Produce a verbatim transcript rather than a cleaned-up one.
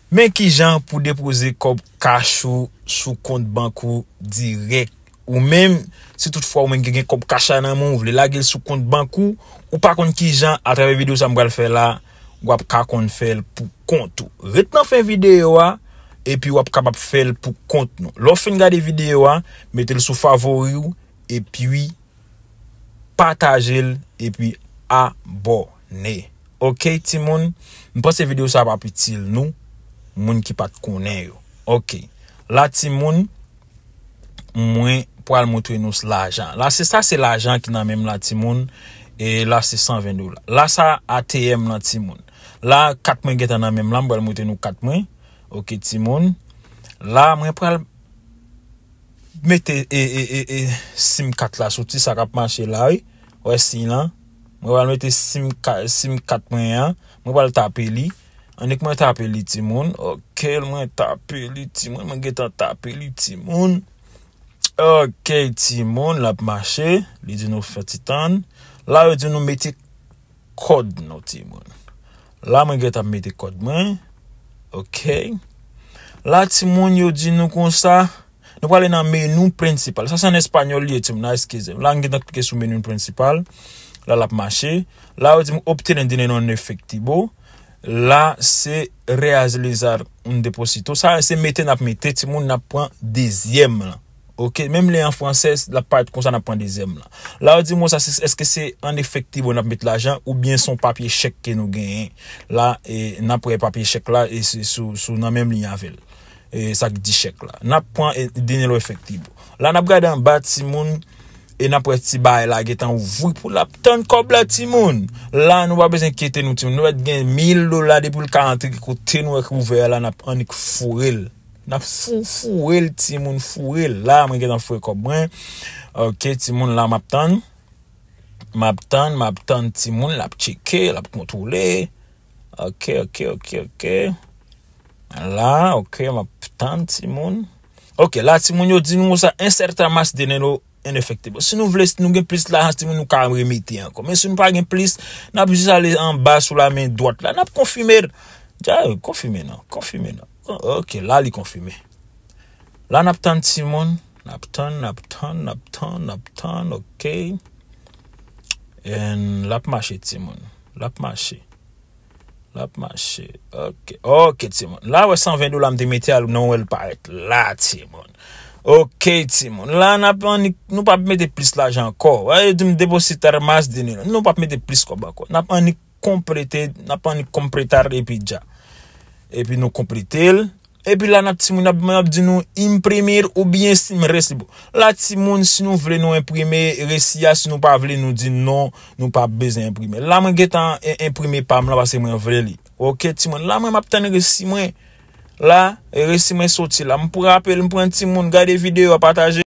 Men kijan pou depoze kòb kach ou sou kont bank ou dirèk. Ou menm, si toutfwa ou menm gen, gen kòb kach la nan men w, ou vle lage l sou kont bank ou, ou pa konn kijan, atravè videyo sa m pral fè la, w ap ka konn fè l pou kont ou. Ret nan fen videyo a, epi w ap kapab fè l pou kont nou. Lè w fin gade videyo a, mete l sou favori w, epi pataje l, epi abòne. Oke, timoun? M panse videyo sa ap itil nou, moun ki pa t konnen yo. Oke. La, timoun, mwen pral montre nou s lajan. La, se sa, se lajan ki nan men m la, timoun. E la, se san ven dola. La, sa, A T M lan, timoun. La, kat mwen gentan nan men m la, m pral montre nou kat mwen. Oke, timoun. La, mwen pral mete e, e, e, e, sim kat la sou ti sa k ap mache la, wi. Wè siy lan. Mwen pral mete sim ka-, sim kat mwen an. Mwen pral tape li. Annik mwen tape li, timoun. Oke, mwen tape li, timoun. Mwen gentan tape li, timoun. Oke, timoun, l ap mache. Li di nou fè ti tann. La, yo di nou mete kòd nou, timoun. La, mwen gentan mete kòd mwen. Oke. La, timoun, yo di nou konsa. Nou prale nan meni prensipal. Sa, se an espanyòl li ye, timoun. A, eskize m. La, m gentan klike sou meni prensipal. La, l ap mache. La, yo di m obtener dinero en efectivo. La, se realizar un depósito. Sa, se mete n ap mete, timoun, n ap pran dezyèm lan. Oke, menm li an fransè, l ap parèt konsa, n ap pran dezyèm lan. La, yo di m sa, se, èske se an efektivo n ap met lajan oubyen se yon papye chèk ke nou genyen? La, e, n ap wè papye chèk la, e se sou, sou nan menm liy avè l. E sa k di chèk la. N ap pran, e, dinero efektivo. La, n ap gade anba, timoun, e n ap wè ti bagay la gentan ouvri pou l ap tann kòb la, timoun. La, nou pa bezwen enkyete nou, timoun. Nou mèt gen mil dola depi l ka antre kote nou wè ki ouvè a la, n ap annik foure l. N ap fou, foure l, timoun, foure l. La, mwen gentan foure kòb mwen. Oke, timoun, la, m ap tann. M ap tann, m ap tann, timoun, l ap tcheke, l ap kontwole. Oke, oke, oke, oke. La, oke, m ap tann, timoun. Oke, la, timoun, yo di nou sa, insertar más dinero en efectivo. Si nou vle, si nou gen plis lajan, timoun, nou ka remete ankò. Men si nou pa gen plis, n ap jis ale anba sou la men dwat la. N ap konfime l. Dja, konfime non. Konfime non. O-, oke, la, li konfime. La, n ap tann, timoun. N ap tann, n ap tann, n ap tann, n ap tann. Oke. And l ap mache, timoun. L ap mache. L ap mache. Oke. Oke, timoun. La, wè san ven dola m te mete a, non, wè l parèt la, timoun. Oke, timoun. La, n ap annik, nou p ap mete plis lajan ankò. Wè, yo di m depositar más dinero. Nou p ap mete plis kòb ankò. N ap annik konplete, n ap annik konpletar epi dja. Epi nou konplete l. Epi la, n ap timoun ap, ap di nou imprimir oubyen si m resibo. La, timoun, si nou vle nou enprime resi a, si nou pa vle, nou di non, nou pa bezwen enprime. La, mwen gentan en-, enprime pa m lan paske mwen vle li. Oke, timoun, la, mwen m ap tann resi mwen. La, resi mwen soti la. M pou rapel, m pran timoun, gade videyo a, pataje.